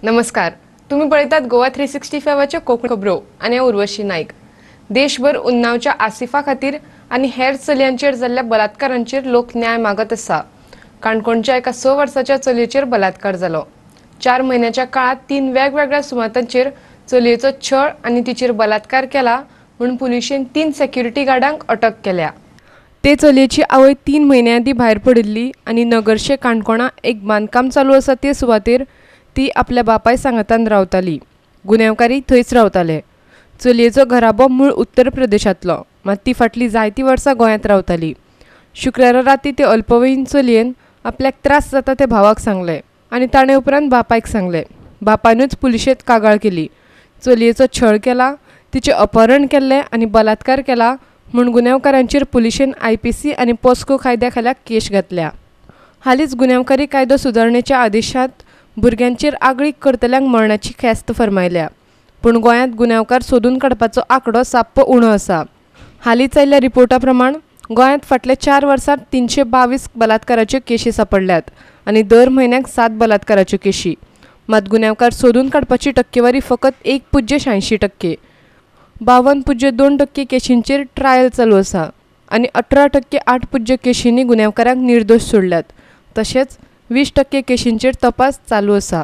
नमस्कार, तुम्ही पळयतात गोवा 365 कोंकणी खबरो आनी हांव उर्वशी नायक। देशभर उन्नावच्या आसिफा खातीर आनी हेर चलयांचेर जाल्ल्या बलात्कारांचेर लोक न्याय मागत आसा। काणकोणच्या एका 6 वर्साच्या चलयेचेर बलात्कार जालो। 4 म्हयन्याच्या काळात 3 वेगवेगळ्या सुवातांचेर चलयेचो छळ आनी तिचेर बलात्कार केला म्हूण पुलिशेन 3 सेक्युरिटी गार्डांक अटक केल्या। ते चलयेची आवय 3 म्हयन्या आदीं भायर पडिल्ली आनी नगरशे काणकोणा एक बांदकाम चालू आसा ते सुवातेर ती आपल्या बापाय सांगातान रावताली। गुन्यांवकारी थंयच रावताले। चलयेचो घराबो मूळ उत्तर प्रदेशांतलो, मात ती फाटलीं जायतीं वर्सां गोंयांत रावताली। शुक्रारा राती ते अल्पवयीन चलयेन आपल्याक त्रास जाता ते भावाक सांगलें आनी ताणें उपरांत बापायक सांगलें। बापायनूच पुलिशेंत कागाळ केली। चलयेचो छळ केला, तिचें अपहरण केल्लें आनी बलात्कार केला म्हूण गुन्यांवकारांचेर पुलिशेन IPC आनी पॉस्को कायद्या खाला केश घातल्या। हालींच गुन्यांवकारी कायदो सुदारणेच्या आदेशांत भुरग्यांचेर आगळीक करतल्यांक मरणाची ख्यास्त फर्मायल्या। पूण गोंयांत गुन्यांवकार सोदून काडपाचो आंकडो साप्प उणो आसा। हालींच आयिल्ल्या रिपोर्टा प्रमाण गोंयांत फाटल्या 4 वर्सांत 322 बलात्काराच्यो केशी सापडल्यात आनी दर म्हयन्याक 7 बलात्काराच्यो केशी। मात गुन्यांवकार सोदून काडपाची टक्केवारी फकत 1.86%। 52.2% केशींचेर ट्रायल चालू आसा आनी 18.8% केशींनी गुन्यांवकारांक निर्दोश सोडल्यात। तशेंच 20% केशींचेर तपास चालू आसा।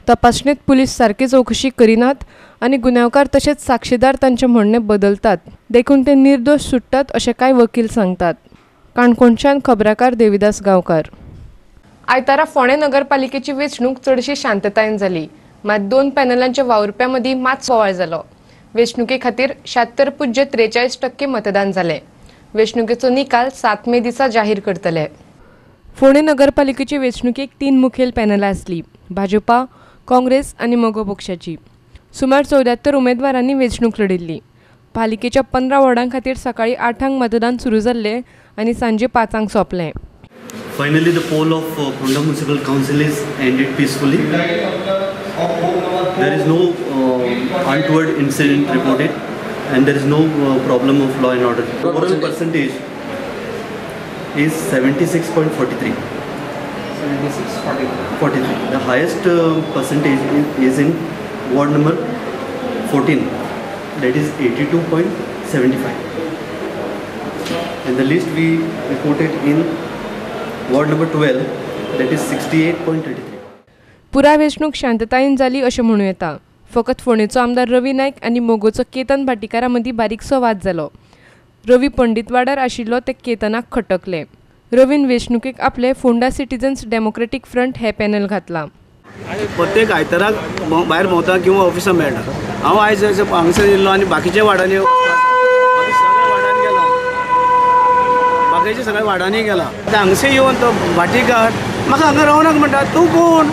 तपासणेंत पुलीस सारकी चवकशी करिनात आनी गुन्यांवकार तशेंच साक्षीदार तांचें म्हणणें बदलतात, देखून ते निर्दोश सुट्टात अशें कांय वकील सांगतात। काणकोणच्यान खबराकार देविदास गांवकार। आयतारा फोंडें नगरपालिकेची वेंचणूक चडशी शांततायेन जाली, मात 2 पॅनलांच्या वावुरप्यां मदीं मात बोवाळ जालो। वेंचणुके खातीर 76.43% मतदान जालें। वेंचणुकेचो निकाल 7 मे दिसा जाहीर करतले। फोंडें नगरपालिकेचे वेंचणुकेक 3 मुखेल पॅनलां आसलीं, भाजपा, काँग्रेस आनी मगो पक्षाची। सुमार 74 उमेदवारांनी वेंचणूक लढिल्ली। पालिकेच्या 15 वॉर्डां खातीर सकाळीं 8 मतदान सुरू जाल्लें आनी सांजे 5 सोंपलें। Finally, the poll of Ponda Municipal Council is ended peacefully. There is no untoward incident reported, and there is no problem of law and order. Overall percentage is 76.43. 76.43. The highest percentage is in ward number 14, that is 82.75, and the least we reported in ward number 12, that is 68.33. पुराय वेंचणूक शांततायेन जाली अशें म्हणूं येता। फकत फोंडेचो आमदार रवी नायक आनी मोगोचो केतन भाटीकारा मदीं बारीकसो वाद जालो। रवी पंडितवाडार आशिल्लो ते केतनाक खटकले। रवीन वेंचणुकेक आपले फोंडा सिटीजन्स डेमोक्रेटीक फ्रंट हे पॅनल घातलां। प्रत्येक आयताराक भायर भोंवता किंवा ऑफिसां मेळटा। हांव आयज हांगसर येयल्लो आनी बाकीच्या वार्डांनी, सगळ्या वार्डांनी गेला, बाकीच्या सगळ्या वार्डांनी गेला। हांगसर येवन तो भाटीकार म्हाका हांगा रावनाक म्हणटा, तूं कोण,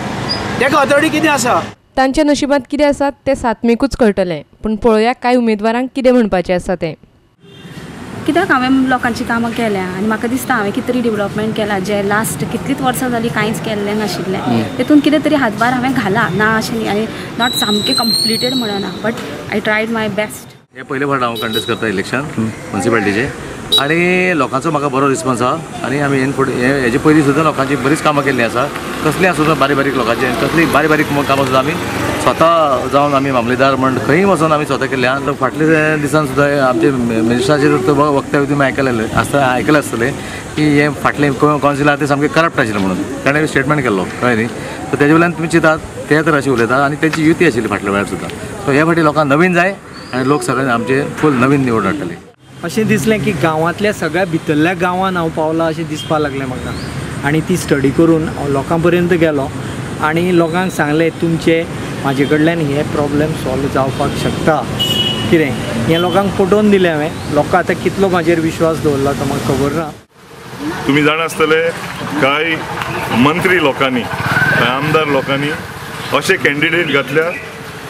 तेका ऑथॉरिटी कितें आसा। तांच्या नशिबांत कितें आसा तें 7 मेकूच कळटलें, पूण पळोवया कांय उमेदवारांक कितें म्हणपाचें आसा तें। कित्याक हांवें लोकांची कामां केल्या आनी म्हाका दिसता हांवें कितें तरी डेवलपमेंट केलां, जें लास्ट कितलींच वर्सां जालीं कांयच केल्लें नाशिल्लें, तेतून कितें तरी हातभार हांवें घाला ना अशें न्ही, आनी not सामकें कंप्लिटेड म्हणना, but I tried my best. हे पयले फावट हांव कंटेस्ट करता इलेक्शन म्युनिसिपालिटीचें आनी लोकांचो म्हाका बरो रिस्पॉन्स आसा आनी आमी हेन फुडें हेजे पयलीं सुद्दां लोकांची बरीच कामां केल्लीं आसा। कसलीं आसूं बारीक बारीक लोकांचें, कसलीं बारीक बारीक कामां सुद्दां आमी स्वता जावन आमी मामलेदार म्हण खंय वचोन आमी स्वता केल्लें आहा। फाटल्या दिसान सुद्दां आमचे मिनिस्टराचें वक्तव्य तुमी आयकलें आसता, आयकलें आसतलें की हें फाटलें कावन्सील आहा तें सामकें करप्ट आशिल्लें म्हणून ताणें स्टेटमेंट केल्लो, कळ्ळें न्ही। सो तेजे वयल्यान तुमी चिंतात ते तर अशें उलयतात आनी तेंची युती आशिल्ली फाटल्या वेळार सुद्दां। सो हे फावटी लोकांक नवीन जाय आनी लोक सगळे आमचे फूल नवीन निवड हाडटले। अशें दिसलें की गांवांतल्या सगळ्या भितरल्या गांवांत हांव पावलां अशें दिसपाक लागलें म्हाका, आनी ती स्टडी करून हांव लोकां पर्यंत गेलो आनी लोकांक सांगलें तुमचे म्हाजे कडल्यान हे प्रॉब्लेम सॉल्व जावपाक शकता कितें हें लोकांक पटोवन दिलें हांवें। लोकां आतां कितलो म्हाजेर विश्वास दवरला तो म्हाका खबर ना। तुमी जाणा आसतले कांय मंत्री लोकांनी, कांय आमदार लोकांनी अशे कॅन्डिडेट घातल्या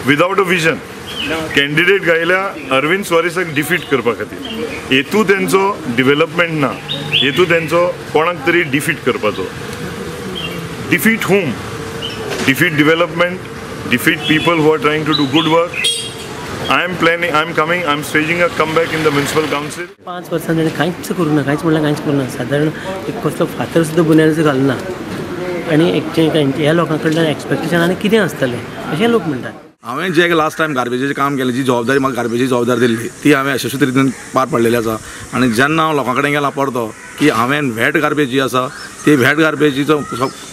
विदावट अ विजन। कॅन्डिडेट घायल्या अरविंद सुवारीसाक डिफीट करपा खातीर। हेतू तेंचो डिवेलपमेंट ना, हेतू तेंचो कोणाक तरी डिफीट करपाचो। Defeat whom? Defeat development, defeat people who are trying to do good work. I am planning, I am coming, I am staging a comeback in the municipal council. 5 वर्सां ताणें कांयच करूं ना, कांयच म्हणल्यार कांयच करूं ना। सादारण एक कसलो फातर सुद्दां बुन्यादीचो घालना आनी ह्या लोकां कडल्यान एक्सपेक्टेशन आनी कितें आसतलें अशें लोक म्हणटात. हांवें जे लास्ट टायम गार्बेजीचें काम केलें, जी जबाबदारी म्हाका गार्बेजी जबाबदारी दिल्ली ती हांवें यशस्वी रितीन पार पाडलेली आसा. आनी जेन्ना हांव लोकां कडेन गेलां परतो की हांवें व्हॅट गार्बेज जी आसा ती व्हॅट गार्बेजीचो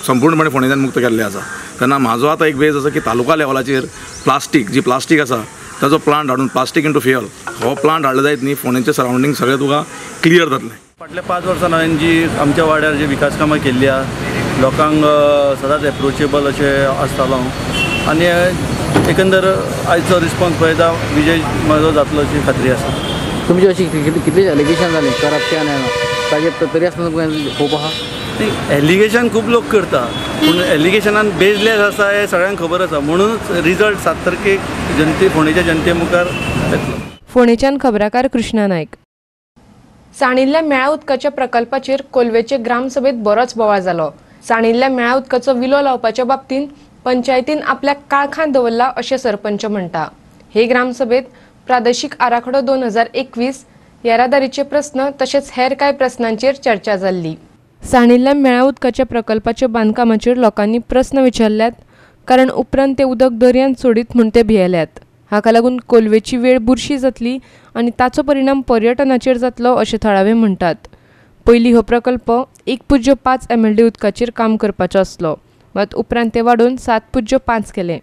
संपूर्णपणे फोंडेच्यान मुक्त केल्ली आसा. तेन्ना म्हाजो आतां एक बेज आसा की तालुका लेवलाचेर प्लास्टीक जी प्लास्टीक आसा ताजो प्लांट हाडून प्लास्टीक इंटू फ्युअल हो प्लांट हाडलो जायत न्ही, फोंडेचें सरावंडींग सगळें तुका क्लियर जातलें. फाटल्या 5 वर्सां हांवें जी आमच्या वाड्यार जी विकास कामां केल्ली आहा लोकांक सदांच एप्रोचेबल अशें आसतालो हांव आनी एकंदर आयचो रिस्पॉन्स पळयता विजय म्हजो जातलो अशी खात्री आसा. तुमची अशी कितली एलिगेशन जाली करप्शन ताजेर तरी आसतना तुमकां होप आहा? एलिगेशन खूब लोक करता पूण एलिगेशनान बेजलेस आसा हें सगळ्यांक खबर आसा, म्हणूनच रिजल्ट 7 तारखेक जनते फोंडेच्या जनते मुखार येतलो. फोंडेच्यान खबराकार कृष्णा नायक. सांडिल्ल्या मेळा उदकाच्या प्रकल्पाचेर कोलवेचे ग्रामसभेत बरोच बोवाळ जालो. सांडिल्ल्या मेळा उदकाचो विलो लावपाच्या बाबतींत पंचायतीन आपल्याक काळखांत दवरला अशें सरपंच म्हणटा. हे ग्रामसभेत प्रादेशीक आराखडो 2021, येरादारीचे प्रस्न तशेंच हेर कांय प्रस्नांचेर चर्चा जाल्ली. सांडिल्ल्या मेळा उदकाच्या प्रकल्पाच्या बांदकामाचेर लोकांनी प्रस्न विचारल्यात, कारण उपरांत ते उदक दर्यांत सोडीत म्हूण ते भियेल्यात. हाका लागून कोलवेची वेळ बुरशी जातली आनी ताचो परिणाम पर्यटनाचेर जातलो अशें थळावे म्हणटात. पयलीं हो प्रकल्प 1.5 MLD उदकाचेर काम करपाचो आसलो, मात उपरांत ते वाडोवन 7.5 केलें.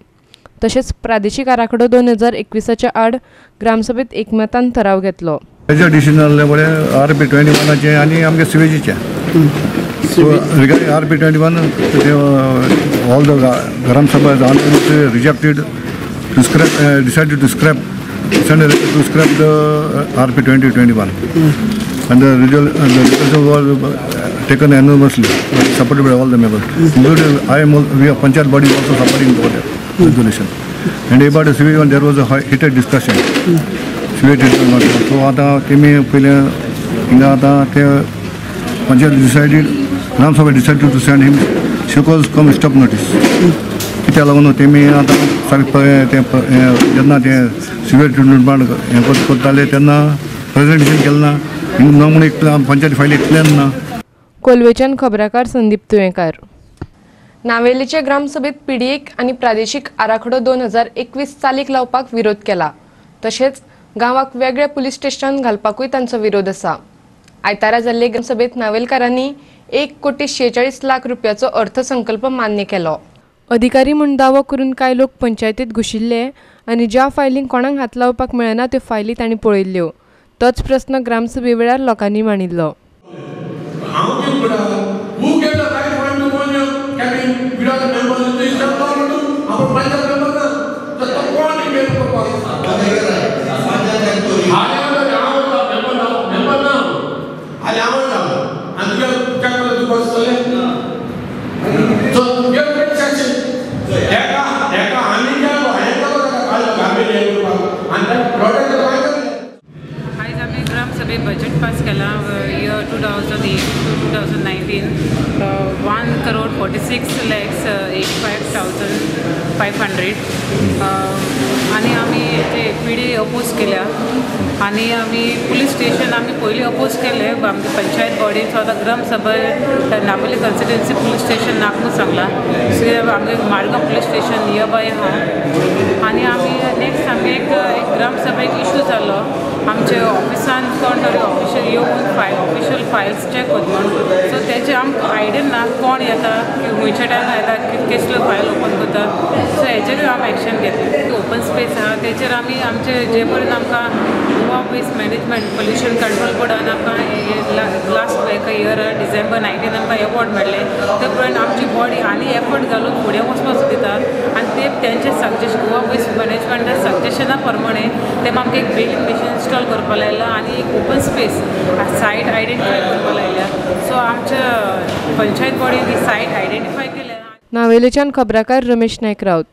तशेंच प्रादेशीक आराखडो 2021 आड ग्रामसभेत एकमतान ठराव घेतलो. मेजर डिसिजन जाल्लें पळय RP 21 आनी आमगे सिवेजीचें. Regarding RP 21 all the Gram Sabha rejected to scrap, decided to scrap, send a letter to scrap the RP 2021. And the resolution was taken unanimously, supported by all the members. Including I am, we are Panchayat body also supporting the resolution. And about the CV one, there was a heated discussion. CV treatment. So आता तेमी पहिले हिंगा आता ते Panchayat decided, Gram Sabha decided to send him show cause come stop notice. कित्याक लागून तेमी आतां सारकें तें जेन्ना तें सिवर ट्रिटमेंट प्लांट हें करताले तेन्ना प्रेजेंटेशन केलें ना, ना म्हूण एक पंचायत फायली एक प्लॅन ना. कोलवेच्यान खबराकार संदीप तुयेंकार. नावेलीचे ग्रामसभेत पीडीएक आनी प्रादेशीक आराखडो 2021 चालीक लावपाक विरोध केला. तशेंच गांवाक वेगळे पुलीस स्टेशन घालपाकूय तांचो विरोध आसा. आयतारा जाल्ले ग्रामसभेत नावेलकारांनी 1,46,00,000 रुपयाचो अर्थसंकल्प मान्य केलो. अधिकारी म्हूण दावो करून कांय लोक पंचायतीत घुशिल्ले आनी ज्या फायलींक कोणाक हात लावपाक मेळना त्यो फायली तांणी पळयल्ल्यो. तोच प्रस्न ग्रामसभे वेळार लोकांनी मांडिल्लो. आयज आमी ग्रामसभेत बजेट पास केला year 2008 to 2019 1,46,85,500 आनी आमी ते पी डी अपोज केल्या आनी आमी पुलीस स्टेशन आमी पयलीं अपोज केले आमचे पंचायत बॉडीन. सो आतां gram sabha Navelim constituency police station नाक म्हूण सांगलां. सो आमगे Margao police station near by आहा आनी आमी नेक्स्ट आमगे एक ग्रामसभेक इशू जालो आमचे ऑफिसान कोण तरी ऑफिशियल येवन ऑफिशियल फायल्स चॅक करता म्हूण. सो तेजे आमकां आयडिया ना कोण येता, खंयच्या टायमार येता, केसल्यो फायल ओपन करता. सो हेजेरूय आमी एक्शन घेतलें. ओपन स्पेस आहा तेचेर आमी आमचे जे पर्यंत आमकां Goa waste management pollution control बोर्डान आमकां लास्ट एका इयर डिसेंबर 19 आमकां एवॉर्ड मेळ्ळें. ते प्रमाणे आमची बॉडी आनी एफर्ट घालून फुडें वचपाक दिता आनी ते तेंचे सजेशन गोवा वेस्ट मॅनेजमेंटा सजेशना प्रमाणे ते आमकां एक बेलिंग मशीन इन्स्टॉल करपाक लायला आनी एक ओपन स्पेस सायट आयडेंटिफाय करपाक लायल्या. सो आमच्या पंचायत बॉडीन ही सायट आयडेंटिफाय केल्या. नावेलेच्यान खबराकार रमेश नायक राऊत.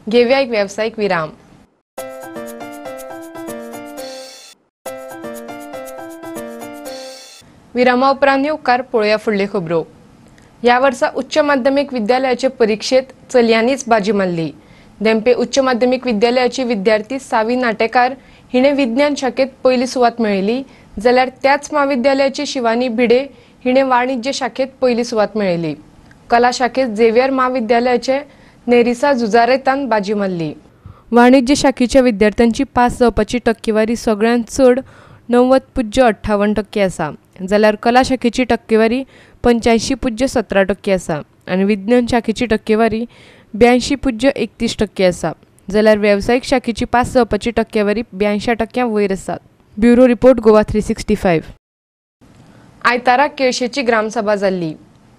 घेवया एक वेवसायीक विराम. विरामा उपरांत येवकार पळोवया फुडल्यो खबरो. ह्या वर्सा उच्च माध्यमीक विद्यालयाचे परिक्षेत चलयांनीच बाजी मारली. धेंपे उच्च माध्यमीक विद्यालयाची विद्यार्थी सावी नाटेकार हिणे विज्ञान शाखेत पयली सुवात मेळयली, जाल्यार त्याच म्हाविद्यालयाची शिवानी भिडे हिणे वाणिज्य शाखेत पयली सुवात मेळयली. कला शाखेत झेवियर म्हाविद्यालयाचे नेरिसा जुजारेतान बाजी मारली. वाणिज्य शाखेच्या विद्यार्थ्यांची पास जावपाची टक्केवारी सगळ्यांत चड 90.58% आसा, जाल्यार कला शाखेची टक्केवारी 85.17% आसा आनी विज्ञान शाखेची टक्केवारी 82.31% आसा, जाल्यार वेवसायीक शाखेची पास जावपाची टक्केवारी 82% वयर आसा. Bureau report, Goa 365. आयतारा केळशेची ग्रामसभा जाल्ली.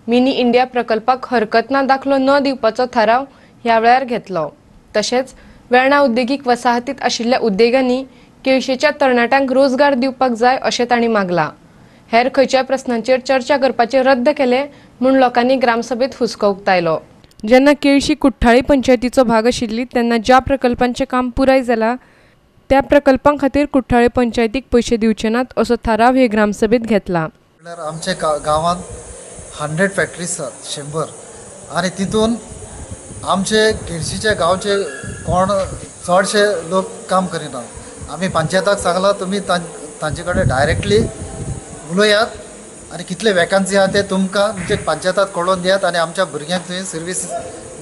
मिनी इंडिया प्रकल्पाक हरकत ना दाखलो न दिवपाचो थाराव ह्या वेळार घेतलो. तशेंच वेर्णा उद्देगीक वसाहतीत आशिल्ल्या उद्देगांनी केळशेच्या तरणाट्यांक रोजगार दिवपाक जाय अशें तांणी मागलां. हेर खंयच्याय प्रस्नांचेर चर्चा करपाचें रद्द केलें म्हूण लोकांनी ग्रामसभेत हुस्को उक्तायलो. जेन्ना केळशी कुठ्ठाळी पंचायतीचो भाग आशिल्ली तेन्ना ज्या प्रकल्पांचें काम पुराय जालां त्या प्रकल्पां खातीर कुठ्ठाळे पंचायतीक पयशे दिवचे नात असो थाराव हे ग्रामसभेत घेतला. म्हणल्यार आमच्या गांवांत 100 फॅक्टरीज आसात, 100, आनी तितून आमचे केळशीच्या गांवचे कोण चडशे लोक काम करिना. आमी पंचायताक सांगलां तुमी तांचे कडेन डायरेक्टली उलयात आनी कितले वेकन्सी आहा ते तुमकां म्हणजे पंचायतात कळोवन दियात आनी आमच्या भुरग्यांक थंय सर्वीस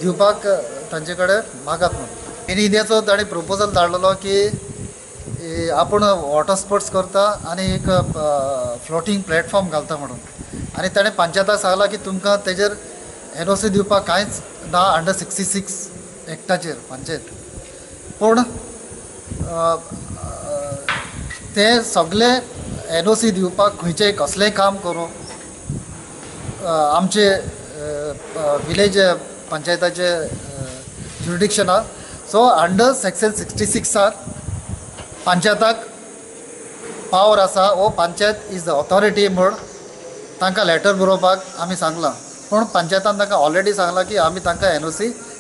दिवपाक तांचे कडेन मागात म्हणून. मिनी इंडियाचो ताणें प्रपोजल धाडलेलो की आपूण वॉटर स्पोर्ट्स करता आनी एक फ्लोटींग प्लॅटफॉर्म घालता म्हणून, आनी ताणें पंचायताक सांगलां की तुमकां तेजेर NOC दिवपाक कांयच ना अंडर 66 एक्टाचेर पंचायत. पूण ते सगळे NOC दिवपाक खंयचें कसलेंय काम करूं आमचे विलेज पंचायताचे ज्युरिडिक्शनाक. सो अंडर सेक्शन 66 पंचायताक पावर आसा, वो पंचायत is the authority म्हूण तांकां लेटर बरोवपाक आमी सांगलां. पूण पंचायतान तांकां ऑलरेडी सांगलां की आमी तांकां NOC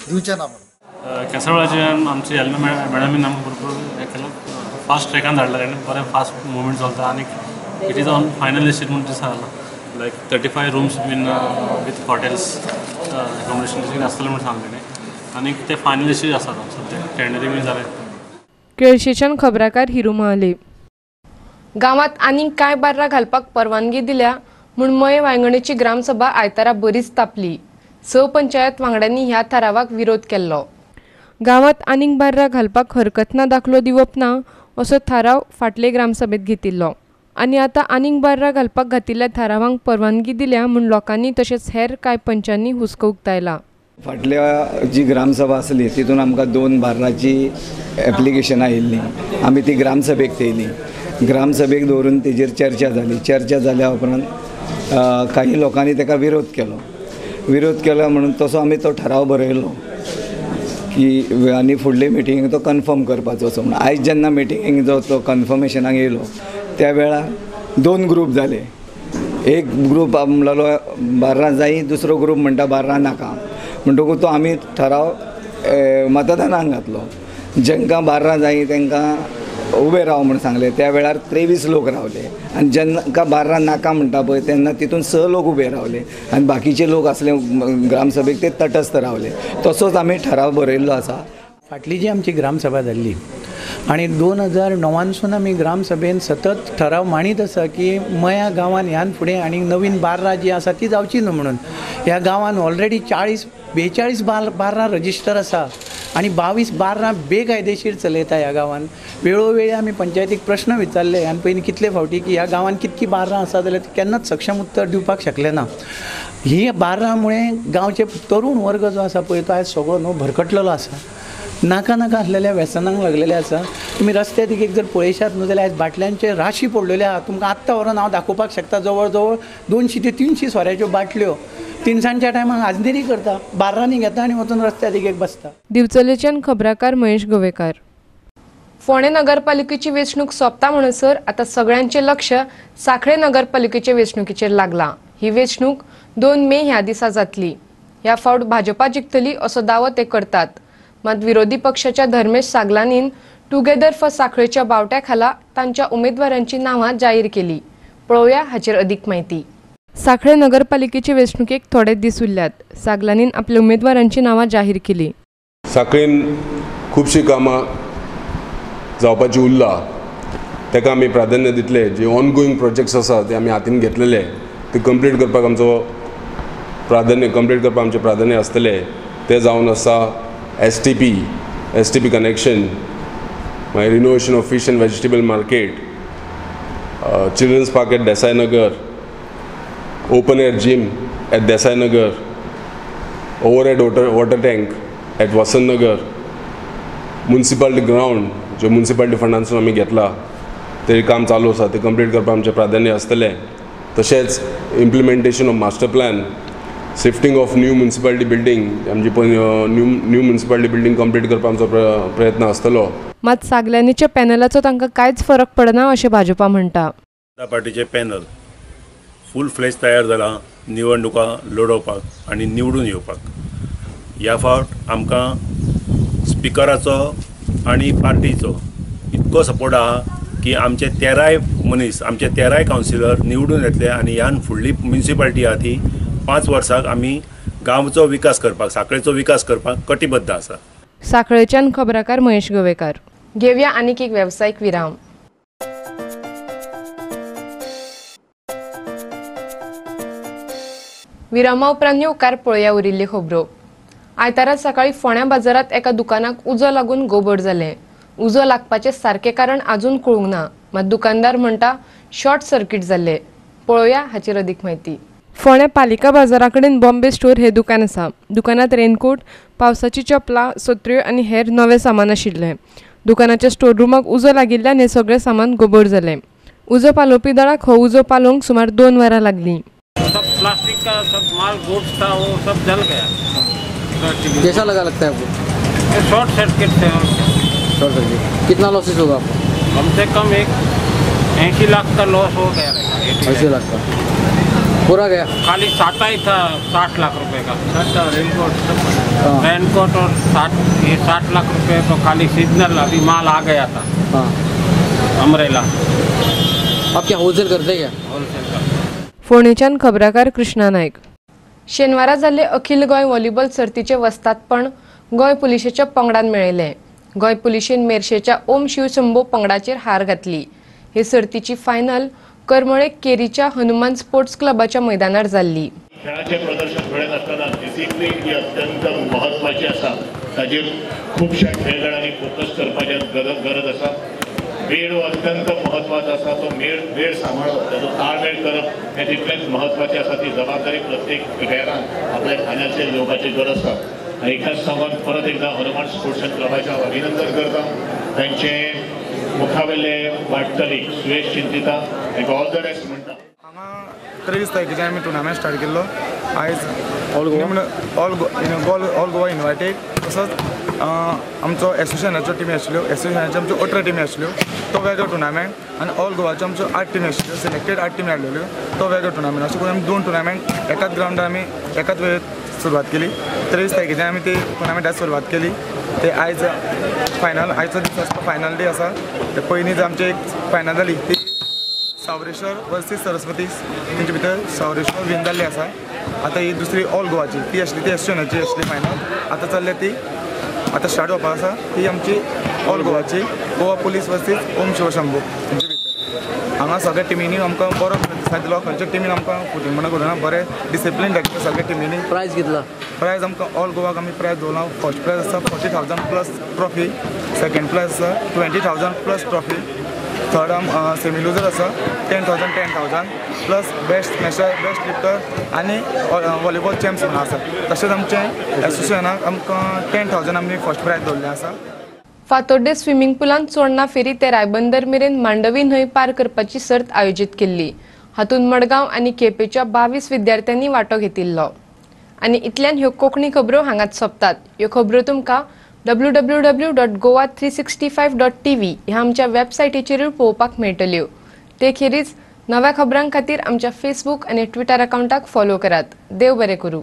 दिवचे ना म्हणून. केसरवाडाचे आमचे एल मॅडमीन आमकां भरपूर हें केलां, फास्ट ट्रॅकान धाडला ताणें, बरें फास्ट मुवमेंट चलता आनी it is on final stage म्हूण तें सांगलां. लायक 35 रूम्स बीन विथ हॉटेल्स एकोमोडेशन तशें आसतलें म्हूण सांगलें ताणें आनी ते फायनल स्टेज आसा सद्या, टेंडरींग बीन जालें. केळशेच्यान खबराकार हिरू महाले. गांवांत आनीक कांय बार्रां घालपाक परवानगी दिल्या म्हूण मये वांयगणेची ग्रामसभा आयतारा बरीच तापली. 6 पंचायत वांगड्यांनी ह्या थारावाक विरोध केल्लो. गांवांत आनीक बार्रां घालपाक हरकत ना दाखलो दिवप ना असो थाराव फाटले ग्रामसभेत घेतिल्लो आनी आतां आनीक बार्रां घालपाक घातिल्ल्या थारावांक परवानगी दिल्या म्हूण लोकांनी तशेंच हेर कांय पंचांनी हुस्को उक्तायला. फाटल्या जी ग्रामसभा आसली तितून आमकां 2 बार्राची एप्लिकेशनां आयिल्लीं, आमी ती ग्रामसभेक थेयली. ग्रामसभेक दवरून तेजेर चर्चा जाली. चर्चा जाल्या उपरांत काही लोकांनी ताका विरोध केलो. विरोध केलो म्हणून तसो आमी तो ठराव बरयलो की आनी फुडले मिटिंगेक तो कन्फर्म करपाचो असो म्हणून. आयज जेन्ना मिटिंगेक जो तो कन्फर्मेशनाक येयलो त्या वेळार 2 ग्रूप जाले. एक ग्रूप म्हणलो बार्रां जायी, दुसरो ग्रूप म्हणटा बार्रां नाका. म्हणटकूच तो आमी ठराव मतदानाक घातलो. जेंकां बार्रां जायी तांकां उबे राव म्हूण सांगलें. त्या वेळार 23 लोक रावले आनी जेन्ना बार्रां नाका म्हणटा पळय तेन्ना तितून 6 लोक उबे रावले आनी बाकीचे लोक आसले ग्रामसभेक ते तटस्थ रावले. तसोच आमी ठराव बरयल्लो आसा. फाटली जी आमची ग्रामसभा जाल्ली आनी 2009 आमी ग्रामसभेन सतत ठराव मांडीत आसा की मया गांवान ह्यान फुडें आनी नवीन बार्रां जी आसा ती जावची न्हू म्हणून. ह्या गांवान ऑलरेडी 40-42 बार्रां रजिस्टर आसा आनी 22 बार्रां बेकायदेशीर चलयता ह्या गांवान. वेळोवेळी आमी पंचायतीक प्रश्न विचारले आनी पयलीं कितले फावटी की ह्या गांवान कितकी बार्रां आसा जाल्यार केन्नाच सक्षम उत्तर दिवपाक शकले ना. ही बार्रां गांवचे तरुण वर्ग जो आसा पळय तो आयज सगळो न्हू भरकटलेलो आसा, नाका नाका आसलेल्या व्यसनांक लागलेले आसा. तुमी रस्त्या दिकेक जर पळयशात न्हू जाल्यार आयज बाटल्यांचे राशी पडलेले आहा. तुमकां आत्तां व्हरोन हांव दाखोवपाक शकता जवळ जवळ 200 ते 300 सोऱ्याच्यो बाटल्यो तिनसांच्या टायमाक आजनेरी करता, बार्रांनी घेता आनी वचून रस्त्या दिकेक बसता. दिवचलेच्यान खबराकार महेश गोवेकार. फोंडें नगरपालिकेची वेंचणूक सोंपता म्हणसर आतां सगळ्यांचें लक्ष सांखळे नगरपालिकेचे वेंचणुकेचेर लागलां. ही वेंचणूक 2 मे ह्या दिसा जातली. ह्या फावट भाजपा जिखतली असो दावो ते करतात. मात विरोधी पक्षाच्या धर्मेश सागलानीन टुगेदर फॉर सांखळेच्या बावट्या खाला तांच्या उमेदवारांची नांवां जाहीर केली. पळोवया हाचेर अदीक म्हायती. सांखळे नगरपालिकेचे वेंचणुकेक थोडे दीस उरल्यात. सागलानीन आपल्या उमेदवारांची नांवां जाहीर केली. सांखळेन खुबशीं कामां जावपाची उरला, ताका आमी प्राधान्य दितले. जे ऑनगोईंग प्रोजेक्ट्स आसा ते आमी हातीन घेतलेले ते कंप्लीट करपाक आमचो प्राधान्य कंप्लीट करपाक आमचें प्राधान्य आसतलें तें जावन आसा S T P connection, मागीर renovation of fish and vegetable market, children's park at Desai Nagar, open air gym at Desai Nagar, overhead water tank at Vasant Nagar, municipality ground जो म्युनिसिपालिटी फंडांसून आमी घेतला ते काम चालू आसा तें कंप्लीट करपाक आमचें प्राधान्य आसतलें. तशेंच implementation of master plan, shifting of new municipality building, आमची न्यू म्युनिसिपालिटी बिल्डींग कंप्लीट करपाक आमचो प्रयत्न आसतलो. मात सागल्यानीच्या पॅनलाचो तांकां कांयच फरक पडना अशें भाजपा म्हणटा. जनता पार्टीचें पॅनल फूल फ्लेज तयार जालां निवडणुका लडोवपाक आनी निवडून येवपाक. ह्या फावट आमकां स्पिकराचो आनी पार्टीचो इतको सपोर्ट आहा की आमचे 13 मनीस, आमचे 13 कावन्सिलर निवडून येतले आनी ह्यान फुडली म्युनिसिपालिटी आहा ती 5 वर्साक आमी गांवचो विकास करपाक, सांखळेचो विकास करपाक कटिबद्ध आसा. सांखळेच्यान खबराकार महेश गोवेकार. घेवया आनीक एक वेवसायीक विराम. विरामा उपरांत येवकार पळोवया उरिल्ल्यो खबरो. आयतारा सकाळी फोंड्या बाजारांत एका दुकानाक उजो लागून गोबोर जालें. उजो लागपाचें सारकें कारण आजून कळूंक ना, मात दुकानदार म्हणटा शॉर्ट सर्किट जाल्लें. पळोवया हाचेर अदीक म्हायती. फोंड्या पालिका बाजारा कडेन बॉम्बे स्टोर हे दुकान आसा. दुकानांत रेनकोट, पावसाची चपलां, सत्र्यो आनी हेर नवें सामान आशिल्लें. दुकानाच्या स्टोर रुमाक उजो लागिल्ल्यान हें सगळें सामान गोबोर जालें. उजो पालोवपी दळाक हो उजो पालोवंक सुमार 2 वरां लागलीं. सब प्लास्टिक का सब माल गुड्स था वो सब जल गया. कैसा लगा लगता है आपको? शॉर्ट सर्किट से. Short circuit. कितना लॉसेस होगा आपको? कम से कम एक 80 लाख का लॉस हो गया. 80 लाख का पूरा गया? खाली साटा ही था 60 लाख रुपए का. रेनकोट, रेनकोट और 60 लाख रुपए तो खाली सीजनल अभी माल आ गया था. अमरेला. आप क्या होलसेल करते हैं क्या? होलसेल करते. फोंडेच्यान खबराकार कृष्णा नायक. शेनवारा जाल्ले अखिल गोंय व्हॉलीबॉल सर्तीचें वस्तादपण गोंय पुलिशेच्या पंगडान मेळयलें. गोंय पुलिशेन मेरशेच्या ओम शिवशंभो पंगडाचेर हार घातली. हे सर्तीची फायनल करमळे केरीच्या हनुमान स्पोर्ट्स क्लबाच्या मैदानार जाल्ली. खेळाचें प्रदर्शन घडत आसतना डिसिप्लीन ही अत्यंत म्हत्वाची आसा. ताचेर खुबश्या खेळगड्यांनी फोकस करपाची गरज आसा. वेळ हो अत्यंत म्हत्वाचो आसा. तो वेळ सांबाळप, ताचो ताळमेळ करप हें तितलेंच म्हत्वाचें आसा. ती जबाबदारी प्रत्येक प्लेयरान आपल्या खांद्याचेर घेवपाची गरज आसा. आनी एकाच सांगून परत एकदां हनुमान स्पोर्ट्स क्लबाचें हांव अभिनंदन करता. तांचे मुखावेले वाटचाली सुयेश चिंतिता एक ऑल the best म्हणटा. हांगा 23 तारखेच्यान आमी टुर्नामेंट स्टार्ट केल्लो. आयज ऑल गोवा इन्वायटेड. तसोच आमचो एसोसिएशनाच्यो टिमी आशिल्ल्यो. एसोसिएशनाच्यो आमच्यो 18 टिमी आशिल्ल्यो, तो वेगळो टुर्नामेंट. आनी ऑल गोवाच्यो आमच्यो 8 टिमी आशिल्ल्यो, सिलेक्टेड 8 टिमी हाडलेल्यो, तो वेगळो टुर्नामेंट. अशें करून आमी 2 टुर्नामेंट एकाच ग्रावंडार आमी एकाच वेळेर सुरवात केली. 23 तारखेच्यान आमी ती टुर्नामेंट आयज सुरवात केली. ते आयज फायनल, आयचो दीस आसा फायनल डे आसा. ते पयलीं आमची एक फायनल जाली ती सावरेश्वर वर्सीस सरस्वती, तेंचे भितर सावरेश्वर वीन जाल्ली आसा. आतां ही दुसरी ऑल गोवाची ती आसली, ती एसोसिएशनाची आसली फायनल. आतां चल्ल्या ती आतां स्टार्ट जावपाक आसा ती आमची ऑल गोवाची गोवा पुलीस वर्सीस ओम शिवशंभू तेंचे भितर. हांगा सगळ्या टिमींनी आमकां बरो प्रतिसाद दिलो. खंयच्या टिमीन आमकां फुटिंगपणां करूं ना, बरें डिसिप्लीन दाखयता सगळ्या टिमींनी. प्रायज कितला? प्रायज आमकां ऑल गोवाक आमी प्रायज दवरला. फर्स्ट प्रायज आसा 40,000 प्लस ट्रॉफी, सेकंड प्रायज आसा 20,000 प्लस ट्रॉफी, थर्ड आम सेमी लुजर आसा 10,000 10,000 plus best smasher, best lifter आनी व्हॉलीबॉल चॅम्प्स म्हणून आसा. तशेंच आमचें एसोसिएशनाक आमकां 10,000 आमी फर्स्ट प्रायज दवरलें आसा. फातोड्डें स्विमींग पुलांत चोडणा फेरी ते रायबंदर मेरेन मांडवी न्हंय पार करपाची सर्त आयोजीत केल्ली. हातूंत मडगांव आनी केपेंच्या 22 विद्यार्थ्यांनी वांटो घेतिल्लो. आनी इतल्यान ह्यो कोंकणी खबरो हांगाच सोंपतात. ह्यो खबरो तुमकां www.goa365.tv ह्या आमच्या वेबसायटीचेरूय पळोवपाक मेळटल्यो. ते खेरीज नव्या खबरां खातीर आमच्या फेसबूक आनी ट्विटर अकावंटाक फॉलो करात. देव बरें करूं.